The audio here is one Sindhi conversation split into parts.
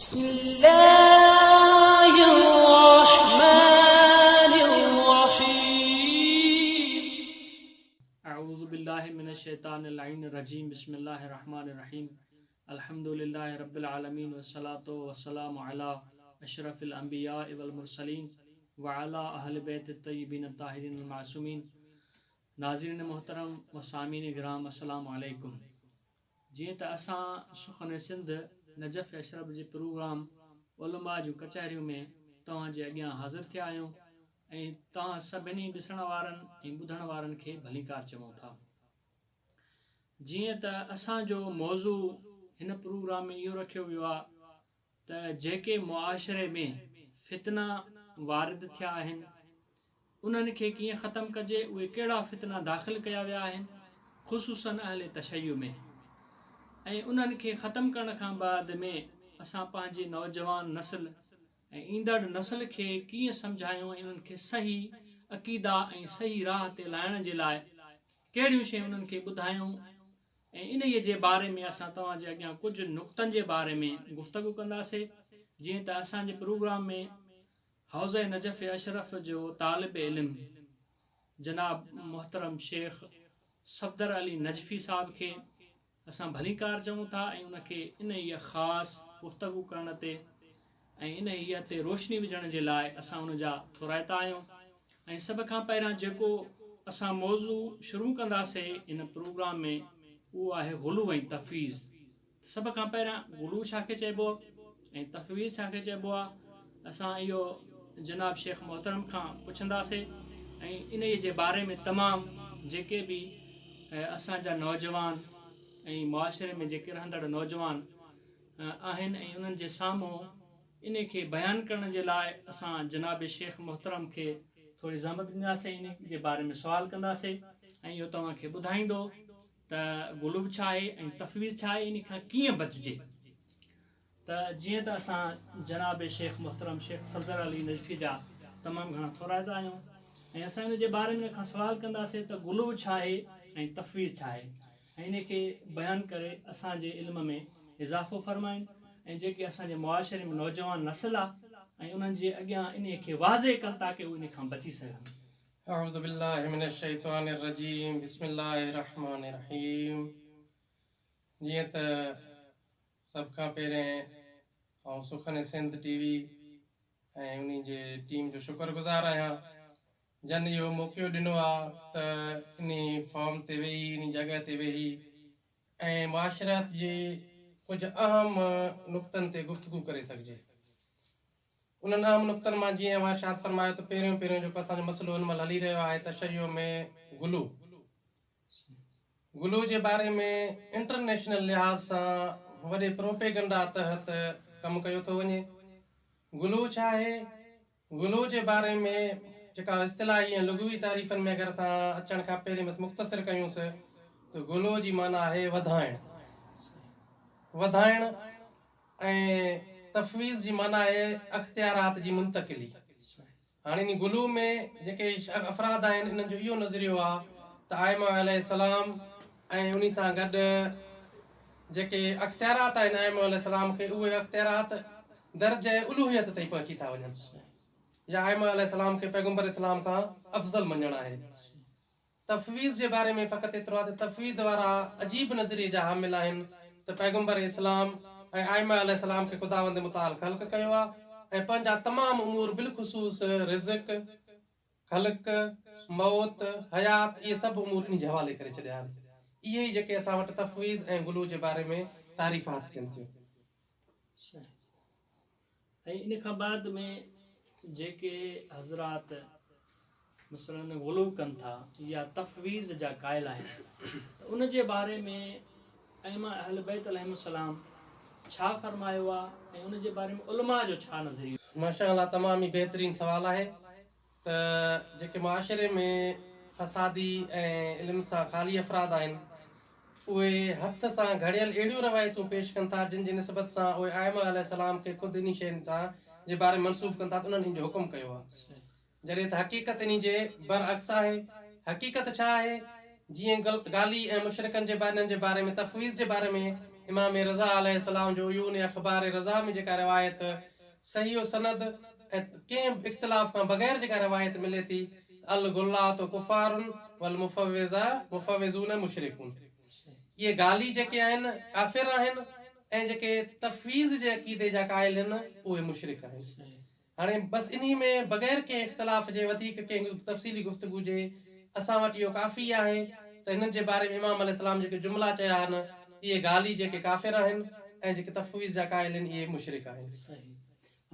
بسم الله الرحمن الرحيم. اعوذ بالله من الشيطان اللعين الرجيم بسم الله الرحمن الرحيم الحمد لله رب العالمين والصلاة والسلام على اشرف الانبياء والمرسلين وعلى اهل بيت الطيبين الطاهرين المعصومين. ناظرين محترم و سامعين گرام، السلام عليڪم. جيئن ته اسان سخن سنڌ نجف اشرف جي پروگرام علماء جون ڪچهريون ۾ توهان جي اڳيان حاضر ٿيا آهيون ۽ توهان سڀني ڏسڻ وارن ۽ ٻڌڻ وارن کي ڀليڪار چئون ٿا. جيئن ته اسان جو موضوع هن پروگرام ۾ اهو رکيو ويو آهي ته جيڪي معاشري ۾ فتنا وارد ٿيا آهن انهن کي ڪيئن ختم ڪجي، اهي ڪهڙا فتنا داخل ڪيا ويا آهن خصوصاً اهل تشيع ۾، ۽ انهن کي ختم ڪرڻ کان بعد ۾ اسان پنهنجي نوجوان نسل ۽ ايندڙ نسل کي ڪيئن سمجهايون ۽ انهن کي صحيح عقيدا ۽ صحيح راهه تي لائڻ جي لاء ڪهڙيون شيون انهن کي ٻڌايون ۽ انهيء جي باري ۾ اسان توهان جي اڳيان ڪجهه نقطن جي باري ۾ گفتگو ڪنداسي. جيئن ته اسان جي پروگرام ۾ حوزه نجف اشرف جو طالب علم جناب محترم شيخ صفدر علي نجفي صاحب کي اسان ڀليڪار چئون ٿا ۽ ان کي انهيء خاص گفتگو ڪرڻ تي ۽ انهيء تي روشني وجهڻ جي لاء اسان ان جا ٿورائتا آهيون ۽ سڀ کان پهريان جيڪو اسان موضوع شروع ڪنداسي ان پروگرام ۾ اهو آهي غلو ۽ تفويض. سڀ کان پهريان غلو ڇا کي چئبو ۽ تفويض ڇا کي چئبو آهي، اسان اهو جناب شيخ محترم کان پڇنداسي ۽ انهيء جي باري ۾ تمام جيڪي به اسان جا نوجوان ۽ معاشري ۾ جيڪي رهندڙ نوجوان آهن ۽ انهن جي سامهون انهي کي بيان ڪرڻ جي لاء اسان جناب شيخ محترم کي ٿوري زحمت ڏينداسي، انهي جي باري ۾ سوال ڪنداسي ۽ اهو توهان کي ٻڌائيندو ته غلو ڇا آهي ۽ تفويض ڇا آهي، انهي کان ڪيئن بچجي. ته جيئن ته اسان جناب شيخ محترم شيخ صفدر علي نجفي جا تمام گهڻا ٿورائتا آهيون ۽ اسان ان جي باري ۾ ان کان سوال ڪنداسين ته غلو ڇا آهي ۽ تفويض ڇا آهي ۽ انهي کي بيان ڪري اسان جي علم ۾ اضافو فرمائن ۽ جيڪي اسان جي معاشري ۾ نوجوان نسل آهي ۽ انهن جي اڳيان انهي کي واضح ڪن تاڪه هو انهي کان بچي سگهن. اعوذ بالله من الشيطان الرجيم بسم الله الرحمن الرحيم جيئن ته سڀ کان پهرين آئون سخن سنڌ ٽي وي ۽ انهي جي ٽيم جو شڪر گذار آهيان جن اهو موقعو ڏنو آ ته انهي فارم تي ويهي انهي جڳهه تي ويهي ۽ معاشرت جي ڪجهه اهم نقطن تي گفتگو ڪري سگهجي. انهن اهم نقطن مان جيئن اوهان ارشاد فرمايو ته پهريون پهريون جيڪو اسان جو مسئلو هن مهل هلي رهيو آهي تشيع ۾ غلو غلو جي باري ۾ انٽرنيشنل لحاظ سان وڏي پروپيگنڊا تحت ڪم ڪيو ٿو وڃي. غلو ڇا آهي؟ غلو جي باري ۾ جيڪا اصطلاحي ۽ لغوي تعريفن ۾ اگر اسان اچڻ کان پهرين بس مختصر ڪيونس ته غلو جي معنيٰ آهي وڌائڻ وڌائڻ ۽ تفويض جي معنيٰ آهي اختيارات جي منتقلي. هاڻي انهي غلو ۾ جيڪي افراد آهن انهن جو اهو نظريو آهي ته ائمه عليه السلام ۽ انهي سان گڏ جيڪي اختيارات آهن ائمه عليه السلام کي اهي اختيارات درجه الوهيت تائين پهچي ٿا وڃن يا ائمه عليه السلام کي پيغمبر اسلام کان افضل مڃڻ آهي. تفويض جي باري ۾ فقط ايترو آهي ته تفويض وارا عجيب نظريي جا حامل آهن ته پيغمبر اسلام ۽ ائمه عليه السلام کي خداوند متعال خلق ڪيو آهي ۽ پنهنجا تمام امور بالخصوص رزق، خلق، موت، حيات اهي سڀ امور انهي جي حوالي ڪري ڇڏيا آهن. اهي ئي جيڪي اسان وٽ تفويض ۽ غلو جي باري ۾ تعريفات ٿين ٿيون. ۽ ان کان بعد ۾ جيڪي حضرات مثلاً غلو ڪن ٿا يا تفويض جا قائل آهن ته ان جي باري ۾ ائمه اهل بيت عليهم السلام ڇا فرمايو آهي ۽ ان جي باري ۾ علماء جو ڇا نظريو؟ ماشاء الله تمام ئي بهترين سوال آهي ته جيڪي معاشري ۾ فسادي ۽ علم سان خالي افراد آهن اهي هٿ سان گهڙيل اهڙيون روايتون پيش ڪن ٿا جن جي نسبت سان اهي ائمه عليه السلام کي خود انهي شين سان جي باري ۾ منسوب ڪن ٿا ته انهن ان جو حڪم ڪيو آهي جڏهن ته حقيقت انهي جي برعڪس آهي. حقيقت ڇا آهي؟ جيئن غالي ۽ مشرڪن جي انهن جي باري ۾ تفويض جي باري ۾ امام رضا عليه السلام جو عيون اخبار رضا ۾ جيڪا روايت صحيح السند ۽ ڪنهن به اختلاف کان بغير جيڪا روايت ملي ٿي ته الغلاة ڪفار والمفوضه مفوضون مشرڪون اهي غالي جيڪي آهن ڪافر آهن ۽ جيڪي تفويض جي عقيدي جا قائل آهن اهي مشرڪ آهن. هاڻي بس انهي ۾ بغير ڪنهن اختلاف جي وڌيڪ ڪنهن تفصيلي گفتگو جي اسان وٽ اهو ڪافي آهي ته هنن جي باري ۾ امام عليه السلام جيڪي جملا چيا آهن اهي غالي جيڪي ڪافر آهن ۽ جيڪي تفويض جا قائل آهن اهي مشرڪ آهن.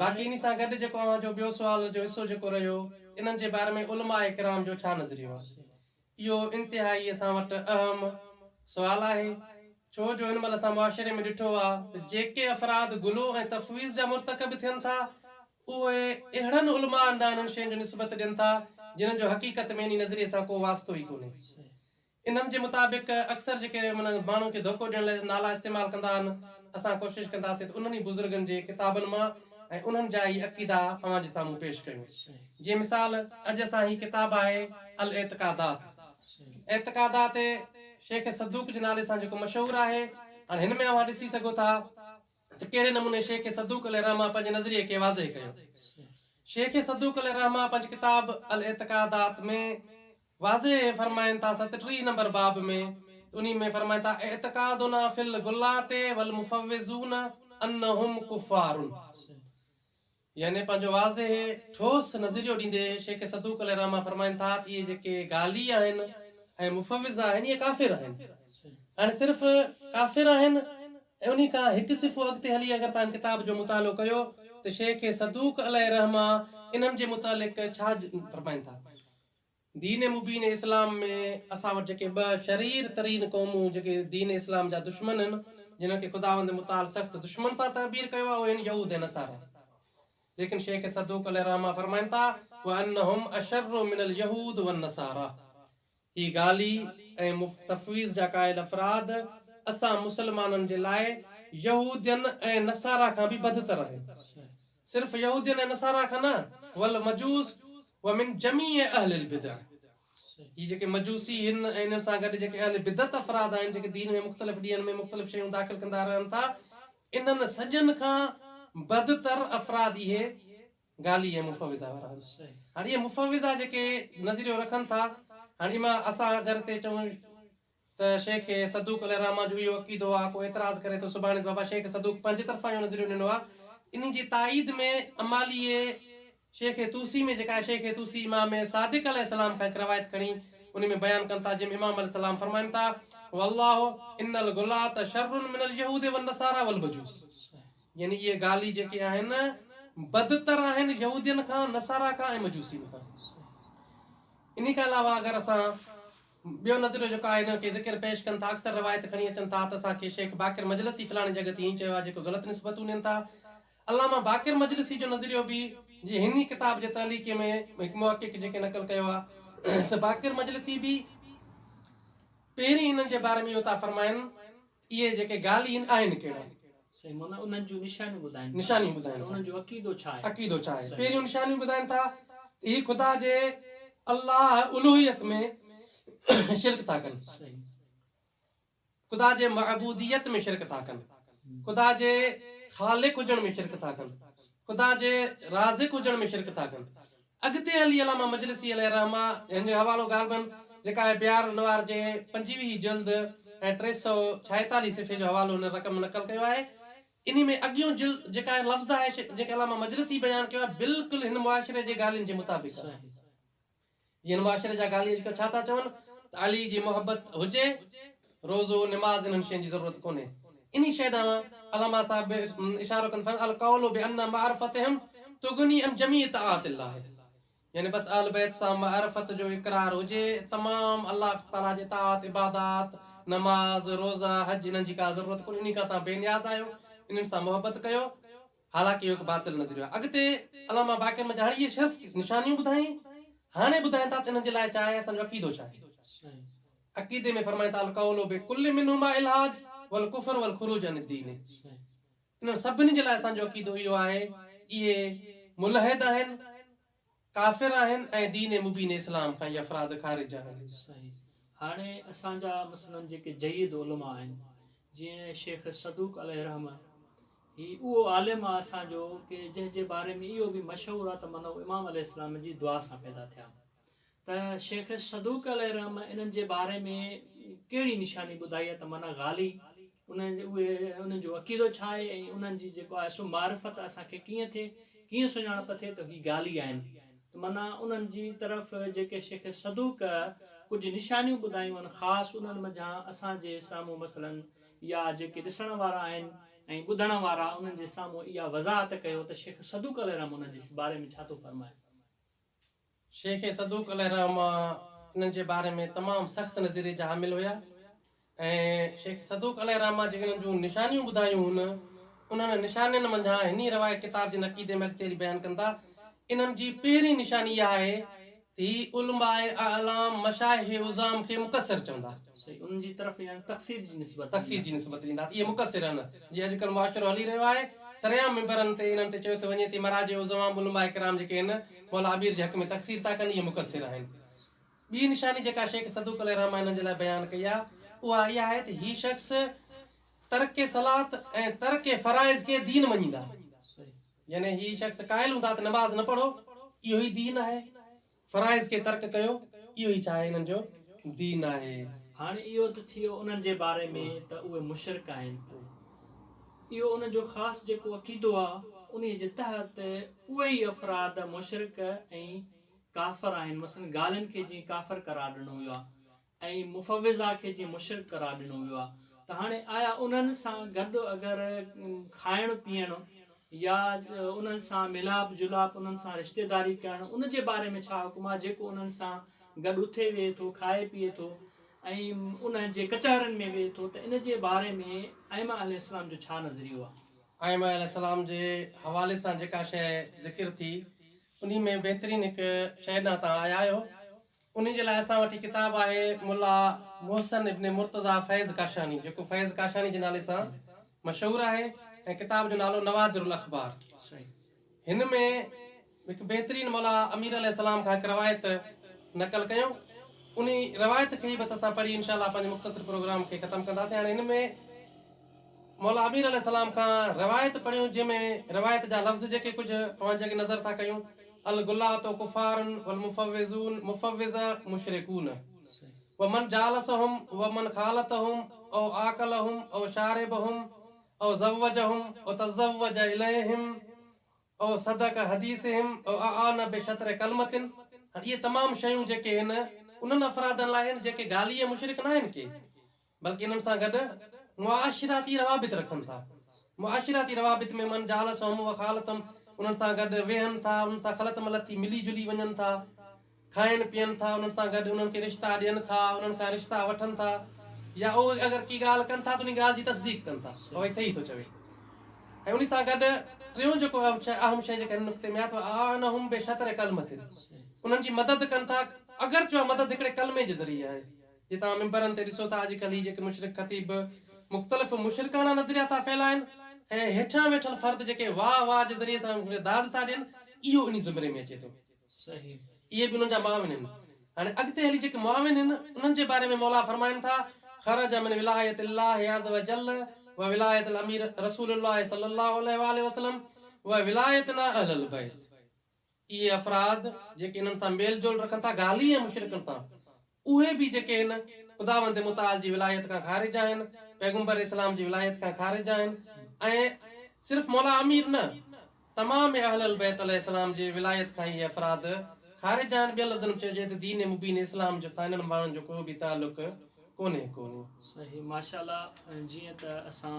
باقي انهي سان گڏ جيڪو اوهان جو ٻيو سوال جو حصو جيڪو رهيو انهن جي باري ۾ علماء ڪرام جو ڇا نظريو آهي اهو انتهائي اسان وٽ اهم سوال آهي، ڇو جو هن مهل اسان معاشري ۾ ڏٺو آ ته جيڪي افراد غلو ۽ تفويض جا مرتڪب ٿين ٿا، اهي اهڙن علماءن ڏانهن انهن شين جو نسبت ڏين ٿا، جنھن جو حقيقت ۾ انهي نظريي سان ڪو واسطو ئي ڪونهي. انهن جي مطابق اڪثر جيڪي ماڻهن کي ڌوڪو ڏيڻ لاء نالا استعمال ڪندا آهن، اسان ڪوشش ڪنداسين ته انهن ئي بزرگن جي ڪتابن مان ۽ انهن جا ئي عقيدا اوهان جي سامهون پيش ڪيون. جيئن مثال اڄ اسان هي ڪتاب آهي الاعتقادات اعتقادات شيخ صدوق جي نالي سان جيڪو مشهور آهي هاڻي هن ۾ اوهان ڏسي سگهو ٿا ته ڪهڙي نموني شيخ صدوق عليه الرحمة پنهنجي نظريي کي واضح ڪيو. شيخ صدوق عليه الرحمة پنهنجي ڪتاب الاعتقادات ۾ واضح فرمائن ٿا 37 نمبر باب ۾ ته انهي ۾ فرمائن ٿا اعتقادنا في الغلاة والمفوضون انهم ڪفار يعني پنهنجو واضح ٺوس نظريو ڏيندي شيخ صدوق عليه الرحمة فرمائن ٿا ته اهي جيڪي غالي آهن ۽ مفوض آهن اهي ڪافر آهن هاڻي صرف ڪافر آهن ۽ انهي کان هڪ صفحو اڳتي هلي اگر توهان ڪتاب جو مطالعو ڪيو ته شيخ صدوق عليه الرحمة انهن جي متعلق ڇا فرمائن ٿا دين مبين اسلام ۾ اسان وٽ جيڪي ٻه شرير ترين قومون جيڪي دين اسلام جا دشمن هن جنھن کي خداوند متعال سخت دشمن سان تعبير ڪيو آهي اهي هن يهود ۽ نصارا ليڪن شيخ صدوق عليه الرحمة فرمائن ٿا وانهم اشر من اليهود والنصارا هي غالي ۽ تفويض جا قائل افراد اسان مسلمانن جي لاء يهودين ۽ نصارا کان به بدتر آهن. صرف يهودين ۽ نصارا کان نه، والمجوس ومن جميع اهل البدع هي جيڪي مجوسي هن ۽ انهن سان گڏ جيڪي اهل بدعت افراد آهن جيڪي دين ۾ مختلف ڏينهن ۾ مختلف شيون داخل ڪندا رهن ٿا انهن سڄن کان بدتر افراد اهي غالي ۽ مفوضه وارا آهن. هاڻي اهي مفوضه جيڪي نظريو رکن ٿا، هاڻي مان اسان اگر هتي چئون ته شيخ صدوق عليه الرحمة جو اهو عقيدو آهي، ڪو اعتراض ڪري ٿو سڀاڻي ته بابا شيخ صدوق پنهنجي طرفان اهو نظريو ڏنو آهي، انهي جي تائيد ۾ امالي شيخ طوسي ۾ جيڪا شيخ طوسي امام صادق عليه السلام کان هڪ روايت کڻي انهي ۾ بيان ڪن ٿا جنهن ۾ امام عليه السلام فرمائن ٿا، والله ان الغلاة شر من اليهود والنصاري والمجوس. يعني اهي غالي جيڪي آهن بدتر آهن يهودين کان، نصارا کان ۽ مجوسين کان. انهي کان علاوه اگر اسان ٻيو نظريو جيڪو آهي انهن کي ذڪر پيش ڪن ٿا اڪثر روايت کڻي اچن ٿا ته اسان کي شيخ باقر مجلسي فلاڻي جڳهه تي ائين چيو آهي جيڪو غلط نسبتون ڏين ٿا. علامه باقر مجلسي جو نظريو به جي هن ئي ڪتاب جي تعليقي ۾ هڪ محقق جيڪي نقل ڪيو آهي ته باقر مجلسي به پهرين انهن جي باري ۾ اهو ٿا فرمائن اهي جيڪي غالي آهن ڪهڙا؟ صحيح معنيٰ انهن جون نشانيون ٻڌائين ٿا. نشانيون ٻڌائين ته ٿا. انهن جو عقيدو ڇا آهي؟ عقيدو ڇا آهي؟ پهريون نشانيون ٻڌائين ٿا ته هي خدا جي الله الوهيت ۾ شرڪ ٿا ڪن. صحيح. خدا جي معبوديت ۾ شرڪ ٿا ڪن. خدا جي خالق هجڻ ۾ شرڪ ٿا ڪن. خدا جي رازق هجڻ ۾ شرڪ ٿا ڪن. اڳتي هلي علامه مجلسي عليه الرحمة هن جو حوالو غالباً جيڪا آهي بحار الانوار جي پنجويهين جلد ۽ 346 صفحي جو حوالو هن رقم نقل ڪيو آهي. انهي ۾ اڳيون جلد جيڪا آهي لفظ آهي جيڪي علامه مجلسي بيان ڪيو آهي بلڪل هن معاشري جي غالين جي مطابق آهي. جيئن معاشري جا غالي اڄڪلهه ڇا ٿا چون ته علي جي محبت هجي، روزو، نماز انهن شين جي ضرورت ڪونهي. انهي شيء ڏانهن علامه صاحب به اشارو ڪن ٿا القول بان معرفتهم تغني عن جميع طاعات الله يعني بس اهل بيت سان معرفت جو اقرار هجي تمام الله تعالي جي طاعت عبادات نماز روزا حج انهن جي ڪا ضرورت ڪونهي انهي کان توهان بي نياز آهيو انهن سان محبت ڪيو حالانڪ اهو هڪ باطل نظريو آهي. اڳتي علامه باقر مجاهد هاڻي اهي صرف نشانيون ٻڌائين، هاڻي ٻڌائين ٿا ته انهن جي لاء ڇا آهي، اسان جو عقيدو ڇا آهي. عقيدي ۾ فرمائين ٿا القول بڪل منهما الحاد والڪفر والخروج عن الدين انهن سڀني جي لاء اسان جو عقيدو اهو آهي اهي ملحد آهن، ڪافر آهن ۽ دين مبين اسلام کان اهي افراد خارج آهن. صحيح. هاڻي اسان جا مثلاً جيڪي جيد علماء آهن. جيئن شيخ صدوق عليه الرحمة هي اهو عالم آ اسان جو ڪي جنهن جي باري ۾ اهو به مشهور آ ته معنيٰ هو امام عليه السلام جي دعا سان پيدا ٿيا ته شيخ صدوق عليه الرحمة انهن جي باري ۾ ڪهڙي نشاني ٻڌائي آ ته معنيٰ غالي انهن اهي انهن جو عقيدو ڇا آهي ۽ انهن جي جيڪو آهي سو معرفت اسان کي ڪيئن ٿئي ڪيئن سڃاڻپ ٿئي ته هي غالي آهن ته معنيٰ انهن جي طرف جيڪي شيخ صدوق ڪجهه نشانيون ٻڌايون آهن خاص انهن منجهان اسان جي سامهون مثلاً يا جيڪي ڏسڻ وارا آهن ۽ ٻڌڻ وارا انهن جي سامهون اها وضاحت ڪيو ته شيخ صدوق عليه الرحمة انهن جي باري ۾ ڇا ٿو فرمائي. شيخ صدوق عليه الرحمة انهن جي باري ۾ تمام سخت نظريي جا حامل هيا ۽ شيخ صدوق عليه الرحمة جيڪي انهن جون نشانيون ٻڌايون هن انهن نشانين منجهان هني روايت ڪتاب جي نقيدي ۾ اڳتي هلي بيان ڪن ٿا انهن جي پهرين نشاني اها آهي ته هي علماء اعلام مشائخ عظام کي مقصر چوندا. صحيح انهن جي طرف يعني تقصير جي نسبت تقصير جي نسبت ڏيندا ته اهي مقصر آهن جيئن اڄڪلهه معاشرو هلي رهيو آهي سرعام منبرن تي انهن تي چيو ٿو وڃي ته مراجع عظام علماء ڪرام جيڪي آهن مولا امير جي حق ۾ تقصير ٿا ڪن اهي مقصر آهن. ٻي نشاني جيڪا شيخ صدوق عليه الرحمة انهن جي لاء بيان ڪئي آهي اها اها آهي ته هي شخص ترڪ صلات ۽ ترڪ فرائض کي دين مڃيندا. يعني هي شخص قائل هوندا ته نماز نه پڙهو اهو ئي دين آهي، فرائض کي ترڪ ڪيو اهو ئي ڇا آهي انهن جو دين آهي. هاڻي اهو ته ٿيو انهن جي باري ۾ ته اهي مشرڪ آهن. اهو انهن جو خاص جيڪو عقيدو آهي انهي جي تحت اهي ئي افراد مشرڪ ۽ ڪافر آهن مثلاً غالين کي جيئن ڪافر قرار ڏنو ويو آهي ۽ مفوضه کي جيئن مشرڪ قرار ڏنو ويو آهي ته هاڻي آيا انهن سان گڏ اگر کائڻ پيئڻ يا انهن سان ملاپ جلاپ انهن سان رشتيداري ڪرڻ ان جي باري ۾ ڇا حڪم آهي جيڪو انهن سان گڏ اٿي ويهي ٿو کائي پيئي ٿو ۽ انهن جي ڪچهرين ۾ ويهي ٿو ته ان جي باري ۾ ائمه عليه السلام جو ڇا نظريو آهي؟ ائمه عليه السلام جي حوالي سان جيڪا شيء ذڪر ٿي انهي ۾ بهترين هڪ شيء ڏانهن توهان آيا آهيو انهي جي لاء اسان وٽ هي ڪتاب آهي ملا محسن ابن مرتضيٰ فيض ڪاشاني جيڪو فيض ڪاشاني جي نالي سان مشهور آهي ۽ ڪتاب جو نالو نوادر الاخبار هن ۾ هڪ بهترين مولا امير عليه السلام کان هڪ روايت نقل ڪيون انهي روايت کي ئي بس اسان پڙهي انشاء الله پنهنجي مختصر پروگرام کي ختم ڪنداسين هاڻي هن ۾ مولا امير عليه السلام کان روايت پڙهيون جنهن ۾ روايت جا لفظ جيڪي ڪجهه اوهان جي اڳي نظر ٿا ڪيون الغلاة ڪفار والمفوضون مفوضه مشرڪون ومن جالسهم ومن خالطهم او آڪلهم او شاربهم او زوجهم او تزوج اليهم او صدق حديثهم او اعان بشطر ڪلمة هاڻي اهي تمام شيون جيڪي هن انهن افرادن لاء آهن جيڪي غالي ۽ مشرڪ ناهن ڪي بلڪه انهن سان گڏ معاشراتي روابط رکن ٿا. معاشراتي روابط ۾ من جالسهم وخالطهم انهن سان گڏ ويهن ٿا، انهن سان خلط ملط ٿي ملي جلي وڃن ٿا، کائن پيئن ٿا، انهن سان گڏ انهن کي رشتا ڏين ٿا، انهن کان رشتا وٺن ٿا يا اهي اگر ڪي ڳالهه ڪن ٿا ته انهي ڳالهه جي تصديق ڪن ٿا ته صحيح ٿو چوي ۽ انهي سان گڏ ٽيون جيڪو اهم شيء جيڪا هن نقطي ۾ آهي ته اعانهم بشطر ڪلمة انهن جي مدد ڪن ٿا اگرچه اها مدد هڪڙي ڪلمي جي ذريعي آهي. جي توهان منبرن تي ڏسو ٿا اڄڪلهه هي جيڪي مشرڪ خطيب مختلف مشرڪاڻا نظريا ٿا ڦهلائن ۽ هيٺيان ويٺل فرد جيڪي واهه واهه جي ذريعي سان ان کي داد ٿا ڏين اهو انهي زمري ۾ اچي ٿو. اهي به انهن جا معاون آهن. هاڻي اڳتي هلي جيڪي معاون آهن انهن جي باري ۾ مولا فرمائن ٿا خرج من ولاية الله عز وجل وولاية الامير رسول الله صلي الله عليه واله وسلم وولايتنا اهل البيت. اهي افراد جيڪي انهن سان ميل جول رکن ٿا غالي ۽ مشرڪن سان اهي به جيڪي هن خداوند متعال جي ولايت کان خارج آهن پيغمبر اسلام جي ولايت کان خارج آهن ۽ صرف مولا امير نه تمام اهل البيت عليه السلام جي ولايت کان اهي افراد خارج آهن ٻين لفظن ۾ چئجي ته دين مبين اسلام جو سان انهن ماڻهن جو ڪو به تعلق ڪونهي ڪونهي. صحيح ماشاءالله جيئن ته اسان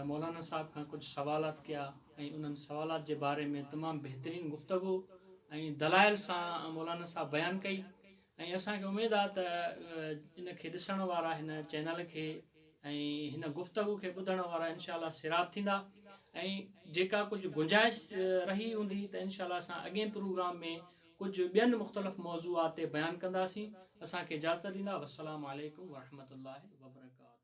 مولانا صاحب کان ڪجهه سوالات ڪيا ۽ انهن سوالات جي باري ۾ تمام بهترين گفتگو ۽ دلائل سان مولانا صاحب بيان ڪئي ۽ اسان کي اميد آ ته ان کي ڏسڻ وارا هن چينل کي ۽ هن گفتگو کي ٻڌڻ وارا انشاء الله سيراب ٿيندا ۽ جيڪا ڪجهه گنجائش رهي هوندي ته انشاء الله اسان اڳئين پروگرام ۾ ڪجهه ٻين مختلف موضوعات تي بيان ڪنداسين اسان کي اجازت ڏيندا والسلام عليڪم ورحمة الله وبرڪاته.